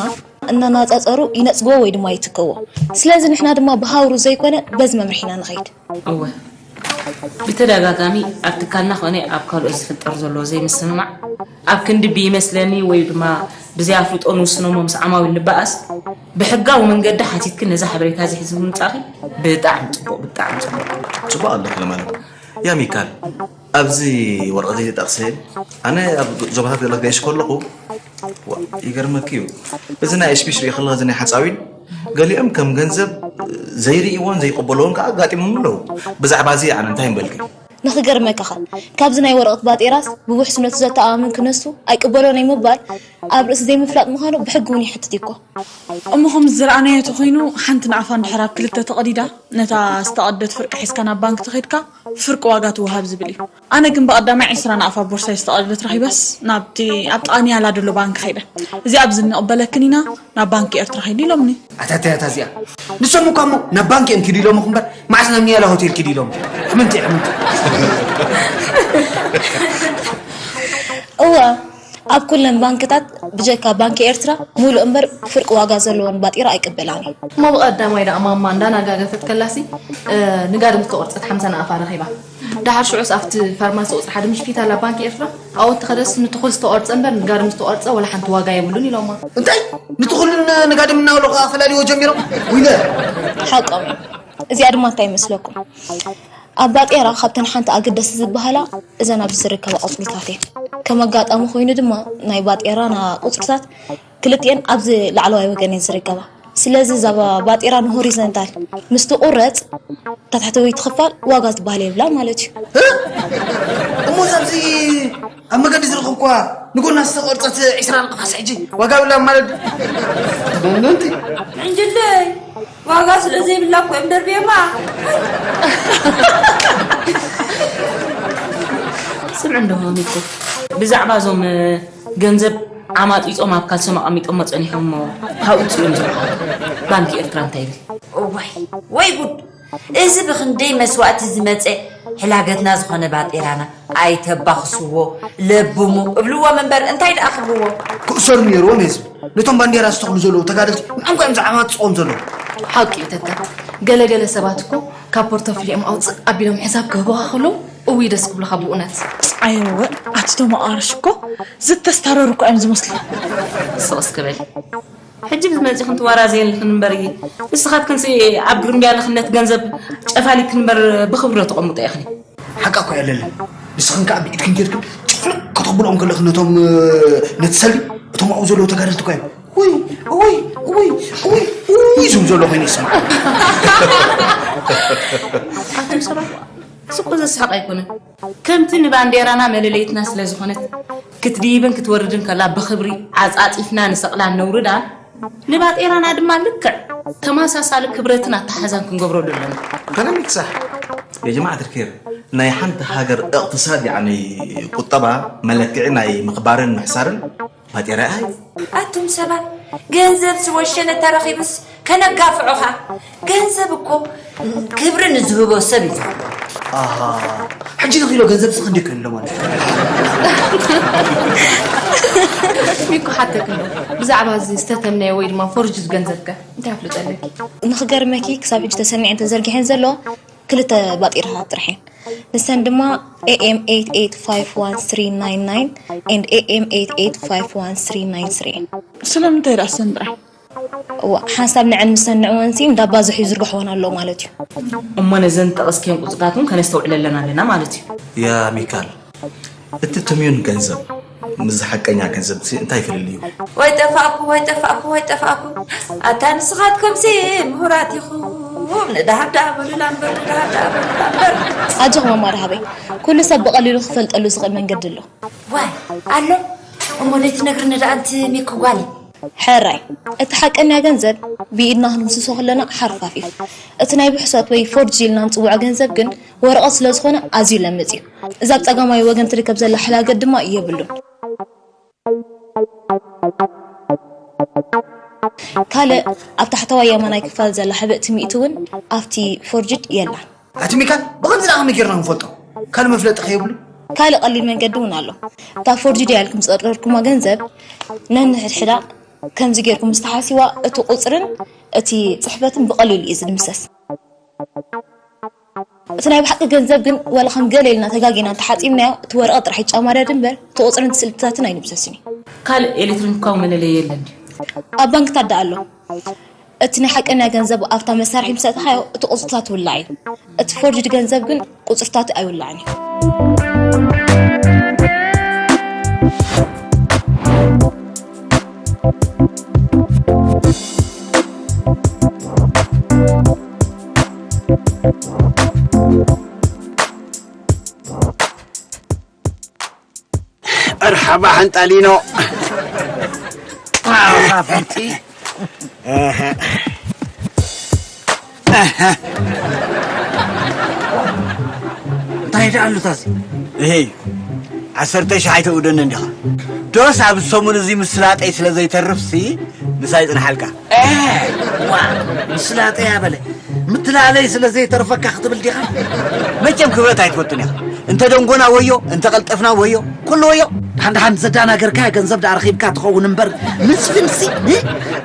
እናናጻጸሩ ይነጽግዎ ወይ ድማ ይትክዎ። ስለዚ ንሕና ድማ ብሃውሩ ዘይኮነ በዚ መምርሒ ኢና ንኸይድ። እወ፣ ብተደጋጋሚ ኣብ ትካልና ኾነ ኣብ ካልኦት ዝፍጠር ዘሎ ዘይምስምማዕ፣ ኣብ ክንዲ ብይመስለኒ ወይ ድማ ብዘይ ኣፍልጦ ንውስኖሞ ምስ ዓማዊል ንበኣስ፣ ብሕጋዊ መንገዲ ሓቲትኪ ነዚ ሓበሬታ እዚ ሒዝኪ ምምጻእኺ ብጣዕሚ ጽቡቕ፣ ብጣዕሚ ጽቡቕ። ጽቡቕ ኣለኺ ለማለም። ያ ሚካል፣ ኣብዚ ወረቐት እዚ ተጠቕሰ፣ ኣነ ኣብ ዞባታት ገለ ክገይሽ ከለኹ፣ ዋ፣ ይገርመኪ እዩ። እዚ ናይ ኤች ፒ ሪኢ ከለኻ፣ እዚ ናይ ሓፃዊን፣ ገሊኦም ከም ገንዘብ ዘይርእይዎን ዘይቅበልዎን ከዓ ኣጋጢሞም ኣለዉ። ብዛዕባ እዚ ኣነ እንታይ ምበልኪ? ንኽገርመካ ኸ፣ ካብዚ ናይ ወረቐት ባጤራስ ብውሕስነቱ ዘተኣማምን ክነሱ ኣይቅበሎን እዩ ምባል ኣብ ርእሲ ዘይምፍላጥ ምዃኑ ብሕጊ እውን ይሕትት እዩ እኮ። እሞ ከምዚ ዝረኣናዮ ተኾይኑ፣ ሓንቲ ናቕፋ እንድሕር ኣብ ክልተ ተቐዲዳ፣ ነታ ዝተቐደት ፍርቂ ሒዝካ ናብ ባንክ ተኸይድካ፣ ፍርቂ ዋጋ ትወሃብ ዝብል እዩ። ኣነ ግን ብቐዳማይ ዕስራ ናቕፋ ቦርሳይ ዝተቐደደት ረኺበስ፣ ናብቲ ኣብ ጥቓ ኒያላ ዘሎ ባንክ ከይደ። እዚኣ ኣብዚ እንቕበለክን ኢና፣ ናብ ባንክ ኤርትራ ከይዲ ኢሎምኒ። ኣታ እንታይ እያ እዚኣ? ንሶም እኳ እሞ ናብ ባንክ እዮም ኪዱ ኢሎምኹ እምበር፣ መዓስ ናብ ኒያላ ሆቴል ኪዱ ኢሎም? ሕምንቲ፣ ሕምንቲ። እወ፣ ኣብ ኩለን ባንክታት ብጀካ ባንኪ ኤርትራ ሙሉእ እምበር ፍርቂ ዋጋ ዘለወን ባጤራ ኣይቅበላን እዩ። እሞ ብቐዳማይ ደኣ ማማ እንዳናጋገፈት ከላሲ፣ እ፣ ንጋድም ዝተቖርጸት ሓምሳ ናቕፋ ረኺባ። ደሓር ሽዑስ ኣብቲ ፋርማሲ ቁጽሪ ሓደ ምሽ ፊት ኣላ ባንኪ ኤርትራ፣ ኣብኡ እንተኸደስ ንትኹል ዝተቖርጸ እምበር ንጋድም ዝተቖርጸ ወላ ሓንቲ ዋጋ የብሉን ኢሎማ። እንታይ? ንትኹልን ንጋድም እናበሉ ከኣ ፈላልይዎ ጀሚሮም? ውይለ! ሓቆም እዮም። እዚኣ ድማ እንታይ ይመስለኩም? ኣብ ባጤራ ካብተን ሓንቲ ኣገደስቲ ዝበሃላ እዘን ኣብዚ ዝርከባ ቁጽርታት እየን። ከም ኣጋጣሚ ኮይኑ ድማ ናይ ባጤራና ቁጽርታት ክልቲኤን ኣብዚ ላዕለዋይ ወገን እየን ዝርከባ። ስለዚ እዛ ባ-፣ ባጤራ ንሆሪዘንታል ምስ ትቑረጽ እታ ታሕተወይቲ ክፋል ዋጋ ዝበሃል የብላን ማለት እዩ። እ? እሞ እዛ ኣብዚ ኣብ መገዲ ዝረኸብኩዋ ንጎና ዝተቖርጸት ዒስራ ንቕፋስ ሕጂ ዋጋ የብላን ማለት ድዩ? በለንቲ። እንጅለይ ዋጋ ስለ ዘይብላ እኮ እዮም ደርብዮማ። ስምዕ እንዶ ሚኩ፣ ብዛዕባ እዞም ገንዘብ ዓማጢጦም ኣብ ካልሶም ኣቐሚጦሞ ጸኒሖም እሞ ካብኡ ጽዮም ዝበሃል ባንኪ ኤርትራ እንታይ ይብል? እዋይ ወይ ጉድ! እዚ ብኽንደይ መስዋእቲ ዝመጸ ሕላገትና ዝኾነ ባጤራና ኣይተባኽስዎ፣ ለብሙ እብልዎም እምበር እንታይ ደኣ ክብልዎ? ክእሰሩ ነይርዎም እየ ዝብል። ነቶም ባንዴራ ዝተኽሉ ዘለዉ ተጋደልቲ ንዖም እኳ እዮም ዝዓማጽዎም ዘለዉ። ሓቂ እዩ ተካ። ገለገለ ሰባት እኮ ካብ ፖርቶፊሊኦም ኣውፅእ ኣቢሎም ሕሳብ ክህቡኻ ከለዉ እውይ ደስ ክብሉኻ ብእውነት። ኣየወ ኣቲ ቶም ኣራሽ እኮ ዝተስታረሩ እኮ እዮም ዝመስሉ። ስቕ እስኪ በል። ሕጂ ብዝመፅእኽን ትዋራዘየልኽን እምበር ንስኻትክንሲ ኣብ ግርምብያ ልኽነት ገንዘብ ጨፋሊክን እምበር ብኽብሪ ዶ ተቐምጦ ኢኽን? ሓቃ እኮ እያ ለለ። ንስኽን ከኣ ብኢድክን ጌርክን ጭፍልቕ ከተብልኦም ከለኽን ነቶም፣ እ፣ ነቲ ሰልዲ እቶም ኣብኡ ዘለዉ ተጋደልቲ እኮ እዮም ውይ ውይ ውይ ውይ ውይ ዝብሉ ዘለዉ ኮይኑ ይስማዕ። ኣቱም ሰባት፣ እዚ እኮ ዘስሕቕ ኣይኮነን። ከምቲ ንባንዴራና መለለይትና ስለ ዝኾነት ክትድይብን ክትወርድን ከላ ብኽብሪ ዓጻጺፍና ንሰቕላን ነውርዳን፣ ንባጤራና ድማ ልክዕ ተመሳሳሊ ክብረትን ኣተሓሕዛን ክንገብረሉ ኣለና። كلامك صح يا جماعة الخير. ናይ ሓንቲ ሃገር እቕትሳድ፣ ያዕኒ ቁጠባ፣ መለክዒ ናይ ምኽባርን ምሕሳርን ባጤራ እያ። ኣቱም ሰባት፣ ገንዘብስ ወሸነ ተረኺቡስ ከነጋፍዖ ኸኣ? ገንዘብ እኮ ክብሪ ንዝህቦ ሰብ እዩ ዝህቦ። ኣሃ፣ ሕጂ ንኺሎ ገንዘብ ስኽ እንዲ ክህሎ ማለት እዩ። ሚኩ ሓተክ ኣሎ። ብዛዕባ እዚ ዝተተምነየ ወይ ድማ ፎርጅድ ገንዘብከ እንታይ ኣፍልጦ ኣለኪ? ንኽገርመኪ ክሳብ ሕጂ ተሰኒዐን ተዘርጊሐን ዘለዋ ክልተ ባጤራታት ጥራሕ እየን። ንሰን ድማ A M eight eight five one three nine nine and A M eight eight five one three nine three እየን። ስለምንታይ ደኣ ሰን ጥራሕ? እዋ፣ ሓንሳብ ንዐን ምስ ሰንዕወንሲ እንዳባዝሑ ይዝርግሕወን ኣለዉ ማለት እዩ። እሞ ነዘን ጠቐስክየን ቁጽርታት እውን ከነስተውዕለለን ኣለና ማለት እዩ። ያ ሚካል፣ እቲ ትምዩን ገንዘብ ምስ ሓቀኛ ገንዘብ ሲ እንታይ ፍልልዩ? ወይ ጠፋእኩ፣ ወይ ጠፋእኩ፣ ወይ ጠፋእኩ። ኣታ ንስኻትኩምሲ ምሁራት ኢኹም። ንዳሃብ ዳሃብ በሉላ እምበር፣ ንዳሃብ ዳሃብ በሉላ እምበር። ኣጆኹም ኣማረ ሃበይ፣ ኩሉ ሰብ ብቐሊሉ ክፈልጠሉ ዝኽእል መንገዲ ኣሎ። ዋይ፣ ኣሎ? እሞ ነቲ ነግርኒ ደኣ ኣንቲ ሚኩ ጓል። ሕራይ፣ እቲ ሓቀኛ ገንዘብ ብኢድና ክንምስሶ ከለና ሓርፋፍ እዩ። እቲ ናይ ብሕሶት ወይ ፎርጅ ኢልና ንጽውዖ ገንዘብ ግን ወረቐት ስለ ዝኾነ ኣዝዩ ለምጽ እዩ። እዛ ኣብ ጸጋማይ ወገን ትርከብ ዘላ ሕላገት ድማ የብሉን። ካልእ ኣብ ታሕተዋይ የማናይ ክፋል ዘላ ሕብእቲ ሚእቲ እውን ኣብቲ ፎርጅድ የላን። ኣቲ ሚካል፣ ብኸምዚ ደኣ ከመይ ጌርና ክንፈልጦ? ካልእ መፍለጢ ከ የብሉ? ካልእ ቀሊል መንገዲ እውን ኣሎ። እታ ፎርጅድ እያ ኢልኩም ዝጠርጠርኩማ ገንዘብ ነንሕድሕዳ ከምዚ ጌርኩም ምስ ተሓሲዋ፣ እቲ ቁጽርን እቲ ጽሕፈትን ብቐሊሉ እዩ ዝድምሰስ። እቲ ናይ ብሓቂ ገንዘብ ግን ዋላ ከም ገለ ኢልና ተጋጊና እንተሓጺብናዮ፣ እቲ ወረቐት ጥራሕ ይጫማደድ እምበር፣ እቲ ቁጽርን እቲ ስእልታትን ኣይድምሰስን እዩ። ካልእ ኤሌክትሮኒካዊ መለለዪ የለን ድዩ? ኣብ ባንክታት ደኣ ኣሎ። እቲ ናይ ሓቀኛ ገንዘብ ኣብታ መሳርሒ ምስ ኣእተኻዮ፣ እቲ ቁጽርታት ይውላዕ እዩ። እቲ ፎርጅድ ገንዘብ ግን ቁጽርታቱ ኣይውላዕን እዩ። መርሓባ ሓንጣሊኖ። ኣፋፍቲ። ኣሃ። ኣሃ። እንታይ ደኣ ኣሉታሲ? እሄ፣ ዓሰርተ ሺሕ ኣይተውደኒ እንዲኻ። ዶስ ኣብ ሰሙን እዚ ምስላጠይ ስለ ዘይተርፍሲ፣ ምሳይ ጽንሓልካ። ኤ፣ ዋ፣ ምስላጠይ ኣበለ። ምትላለይ ስለ ዘይተርፈካ ክትብል ዲኻ? መቸም ክብረት ኣይትፈቱን ኢኻ። እንተ ደንጎና ወዮ፣ እንተ ቀልጠፍና ወዮ፣ ኩሉ ወዮ። ደሓን ደሓን ዘዳናገርካ ገንዘብ ደኣ ረኺብካ ትኸውን እምበር፣ ምስ ፍንሲ፣ እ?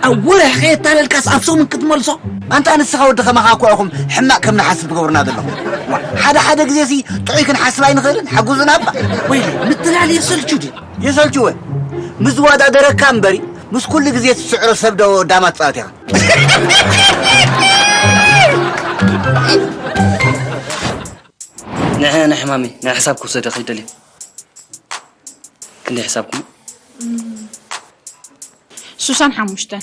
ኣብ ወርሒ ከየታለልካስ ኣብ ሰሙን ክትመልሶ? ኣንታ ንስኻ ወዲ ከማኻ እኮ ኢኹም ሕማቕ ከም ንሓስብ ትገብሩና ዘለኹም። ዋ፣ ሓደ ሓደ ግዜ ሲ ጥዑይ ክንሓስብ ኣይንኽእልን? ሓጉዙና እባ። ወይለይ፣ ምትላል የሰልቹ ድዩ? የሰልችወ። ምስ ዝወዳደረካ እምበሪ፣ ምስ ኩሉ ግዜ ትስዕሮ ሰብ ዶ ዳማ ትጻወት ኢኻ? ንዐ ንሕማመይ ናይ ሕሳብ ክውሰደ ከይደልየ። ክንደይ ሕሳብኩም? ሱሳን ሓሙሽተን።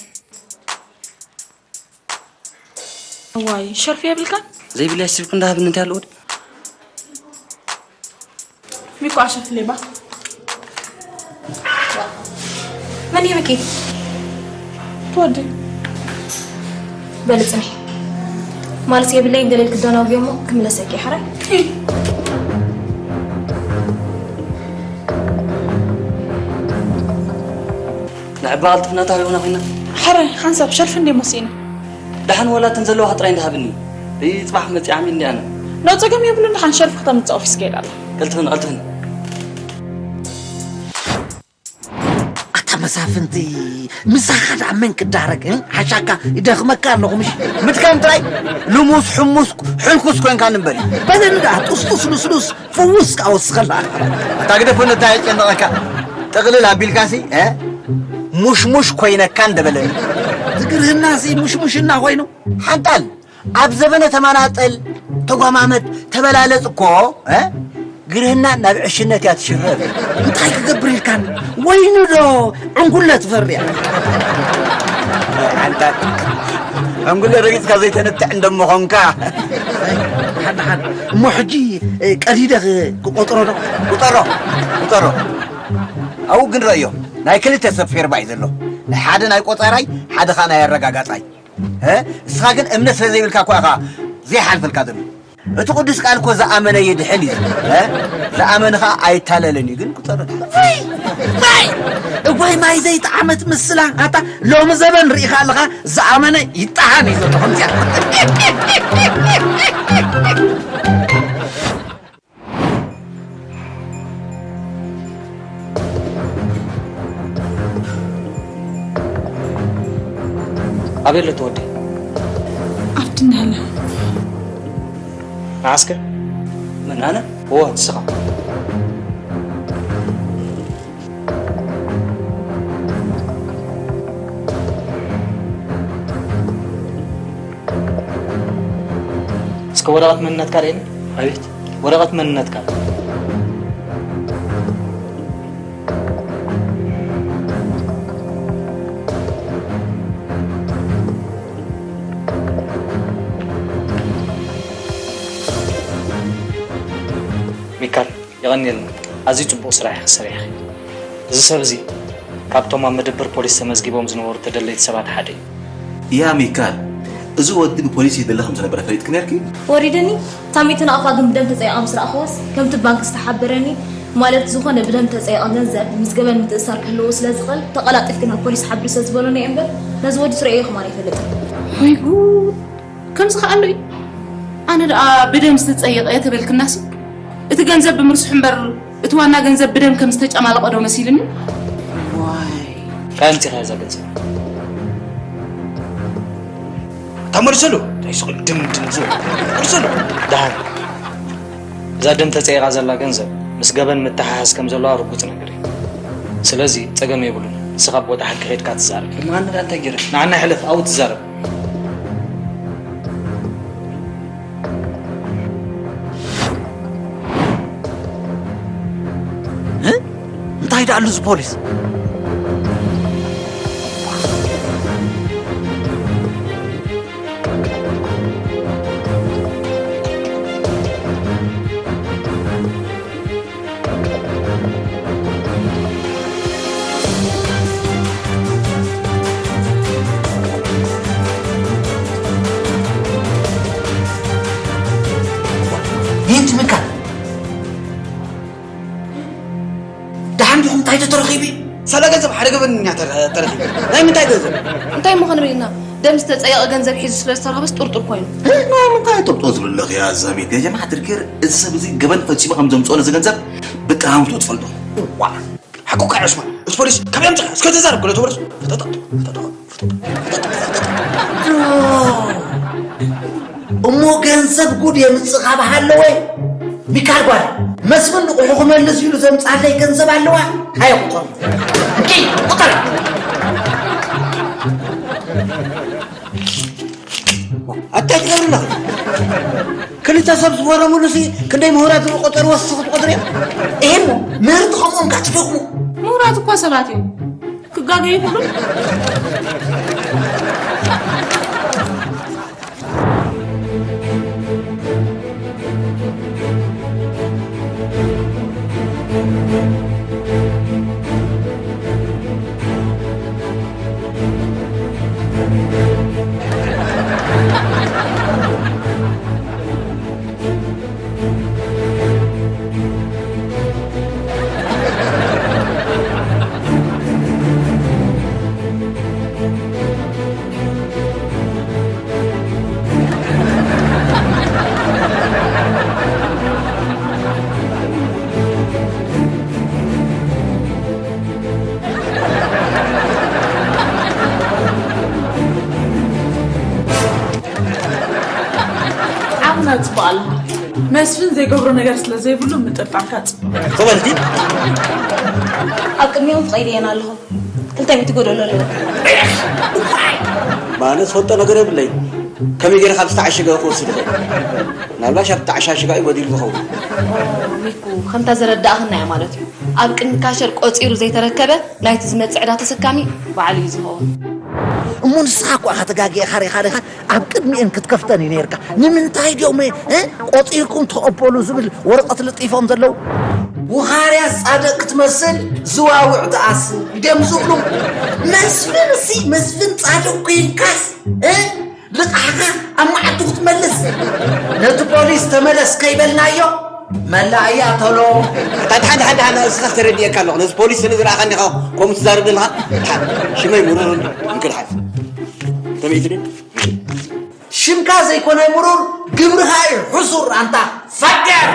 እዋይ ሸርፊ የብልካን? ዘይብለይ ኣስብኩ እንዳሃብኒ እንታይ ኣለዎ? ሚኮ ኣሸፍሌባ። መን ይብኪ? ትወዲ በልጽኒ። ማለት የብለይን ገለ ኢልክ ዶ ናብዮ እሞ ክምለሰኪ እየ ሓራይ። ንዕባ ቅልጥፍና ታቢኹና ኮይና። ሓራይ ሓንሳብ ሸርፊ እንዴ መሲእና። ደሓን ወላ እተን ዘለዋኻ ጥራይ እንዳሃብኒ። እይ ጽባሕ መጺዓሚ እንዲኣነ። ኖ ጸገም የብሉን። ደሓን ሸርፊ ክተምጽእ ኦፊስ ከይድ ኣላ። ቀልጥፍኒ ቀልጥፍኒ። ኣታ መሳፍንቲ ምሳኻ ደኣ መን ክዳረግ እ? ሓሻካ ይደኽመካ ኣለኹ ምሽ ምድካም ጥራይ። ልሙስ ሕሙስ ሕልኩስ ኮንካ ንበሪ። በለኒ ደኣ ጡስጡስ ልስሉስ ፍውስ ከኣ ወስኸላ። ኣታ ግደፎ ነታ የጨነቐካ። ጥቕልል ኣቢልካሲ እ? ሙሽሙሽ ኮይነካ እንደበለኒ። ዝግርህናሲ ሙሽሙሽና ኮይኑ ሓንጣል ኣብ ዘበነ ተማናጠል ተጓማመጥ ተበላለጽ እኮ እ ግርህና ናብ ዕሽነት እያ ትሽረፍ። እንታይ ክገብር ኢልካኒ? ወይኒ ዶ ዕንጉለ ትፈርያ? ኣንታ ዕንጉለ ረጊጽካ ዘይተነትዕ እንደምኾንካ። ሓን ሓን እሞ ሕጂ ቀዲደ ክቆጥሮ ዶ? ቁጠሮ ቁጠሮ። ኣብኡ ግን ረእዮ ናይ ክልተ ሰብ ፌርባ እዩ ዘሎ። ሓደ ናይ ቆጻራይ ሓደ ኸኣ ናይ ኣረጋጋጻይ። እ እስኻ ግን እምነት ስለ ዘይብልካ እኳ ኢኻ ዘይሓልፈልካ ዘሎ። እቲ ቅዱስ ቃል እኮ ዝኣመነ ይድሕን እዩ። እ ዝኣመነ ኸዓ ኣይታለልን እዩ። ግን ቁጠር እዋይ ማይ ዘይጠዓመት ምስላ ኣታ ሎሚ ዘበን ርኢኻ ኣለኻ። ዝኣመነ ይጠሓን እዩ ዘሎ ከምዚኣ። ኣበይ ኣሎ እቲ ወዲ? ኣብቲ እንዳለ ንዓስከ? መን ኣነ? እወ ንስኻ። እስከ ወረቐት መንነትካ ርእየኒ። ኣቤት። ወረቐት መንነትካ። ሚካል የቐንየልና፣ ኣዝዩ ጽቡቕ ስራሕ ኢኺ ሰሪሕኺ። እዚ ሰብ እዚ ካብቶም ኣብ መደበር ፖሊስ ተመዝጊቦም ዝነበሩ ተደለይቲ ሰባት ሓደ እዩ። ያ ሚካል፣ እዚ ወዲ ብፖሊስ ይደለ ከም ዝነበረ ፈሊጥኪ ነርኪ? ወሪድኒ። ታሚቲ ንኣኻ ግን ብደም ተጸይቓ ምስ ረኣኽዋስ፣ ከምቲ ባንክ ዝተሓበረኒ፣ ማለት ዝኾነ ብደም ተጸይቐ ገንዘብ ምስ ገበን ምትእስሳር ክህልዎ ስለ ዝኽእል፣ ተቐላጢፍኪ ናብ ፖሊስ ሓብሪ ስለ ዝበሉኒ እየ እምበር፣ ነዚ ወዲ ትርእዮ ኢኹም ኣነ ኣይፈልጥን። ወይ ጉድ! ከምዚ ከ ኣሎ እዩ? ኣነ ደኣ ብደም ዝተጸየቐ እየ ተበልክናሲ፣ እቲ ገንዘብ ብምርስሑ እምበር፣ እቲ ዋና ገንዘብ ብደም ከም ዝተጨማለቐ ዶ መሲልኒ? ዋይ! ካይ ኣምጺኻ እዛ ገንዘብ? እታ መልሰሉ እንታይ ስቕ ድም ድም ዝብል መልሰሉ። ደሓን እዛ ደም ተጸይቓ ዘላ ገንዘብ ምስ ገበን ምትሓሓዝ ከም ዘለዋ ርጉጽ ነገር እዩ። ስለዚ ጸገም የብሉን፣ ንስኻ ኣብ ቦታ ሕጊ ከይድካ ትዛረብ። እሞ ኣነ ደኣ እንታይ ገይረ? ንዓና ይሕለፍ ኣብኡ ትዛረብ። እንታይ ደኣሉ እዚ ፖሊስ? ይህን ትምካል ደሓን ዲኹም እንታይ ተተረኺቡ እዩ? ሳላ ገንዘብ ሓደ ገበነኛ ተረ- ተረኺቡ። ናይ ምንታይ ገንዘብ? እንታይ እሞ ክንብል ኢና? ደም ዝተጸየቐ ገንዘብ ሒዙ ስለ ዝተረኸበስ ጥርጡር ኮይኑ። እንታይ ጥርጦ ዝብለኺ እያ ዘቤት ገጀማ ድርጌር፣ እዚ ሰብ እዚ ገበን ፈጺሙ ከም ዘምጽኦ ነዚ ገንዘብ ብጠሃምቱ ትፈልጦ። ዋ፣ ሓቁ ካዕ ዑስማን፣ እዚ ፖሊስ ካብ የምጽእ እስከ ተዛረብ ክሎ ተበርስ። እሞ ገንዘብ ጉድ የምጽእ ካብ ሃለወ፣ ሚካል ጓል መስፍን ንቑሑ ክመልስ ኢሉ ዘምጻለይ ገንዘብ ኣለዋ። ሃየ ቁጠር፣ እንኪ ቁጠር። ኣታይ ትገብርና? ክልተ ሰብ ዝፈረሙሉ ሲ ክንደይ ምሁራት ዝቆጠርዎ እስኺ ትቆጥሪ? እሞ ምህርቲ ከምኦም ካትፈግሙ። ምሁራት እኮ ሰባት እዮም። ክጋገዩ ይኽእሉ። ዓቕና ጽቡቕ ኣሎ። መስፍን ዘይገብሮ ነገር ስለ ዘይብሉ ምጥርጣርካ ጽቡቕ። ክበልቲ ኣብ ቅድሚኦም ትቐይድየን ኣለኹ። ክልተ ሚእቲ ጎደሎ ኣለዎ። ማለት ዝፈልጦ ነገር የብለይ። ከመይ ገይረ ካብ ዝተዓሸገ ክወስድ ይኽእል? ምናልባሽ ኣብ ተዓሻሽጋ እዩ ጎዲሉ ዝኸውን። ሚኩ ከምታ ዘረዳእኽና እያ ማለት እዩ። ኣብ ቅድሚ ካሸር ቆጺሩ ዘይተረከበ ናይቲ ዝመጽእ ዕዳ ተሰካሚ ባዕሉ እዩ ዝኸውን። እሞ ንስኻ እኮ ኢኻ ተጋጊእኻ ሪኻ ሪኻ ኣብ ቅድሚኤን ክትከፍተን እዩ ነይርካ። ንምንታይ ድዮም እ፣ ቆጺርኩም ተቐበሉ ዝብል ወረቐት ለጢፎም ዘለዉ? ውኻርያ ጻድቕ ክትመስል ዝዋውዕ ትኣስር ድዮም ዝብሉ? መስፍን እሲ መስፍን ጻድቕ ኮይንካስ እ፣ ልቓሕኻ ኣብ መዓልቱ ክትመልስ ነቲ ፖሊስ ተመለስ ከይበልናዮ መላእያ ተሎ። ኣታ ድሓን ድሓን ድሓን እስኻስ ተረዲኤካ ኣለኹ። ነዚ ፖሊስ ስለ ዝረኣኻኒ ኢኻ ከምኡ ትዛረብ ዘለኻ። ድሓን ሽመይ ምሩር እንክድሓን ተመይትኒ ሽምካ ዘይኮነ ምሩር ግብርኻ እዩ ሕሱር ኣንታ ፋቅር።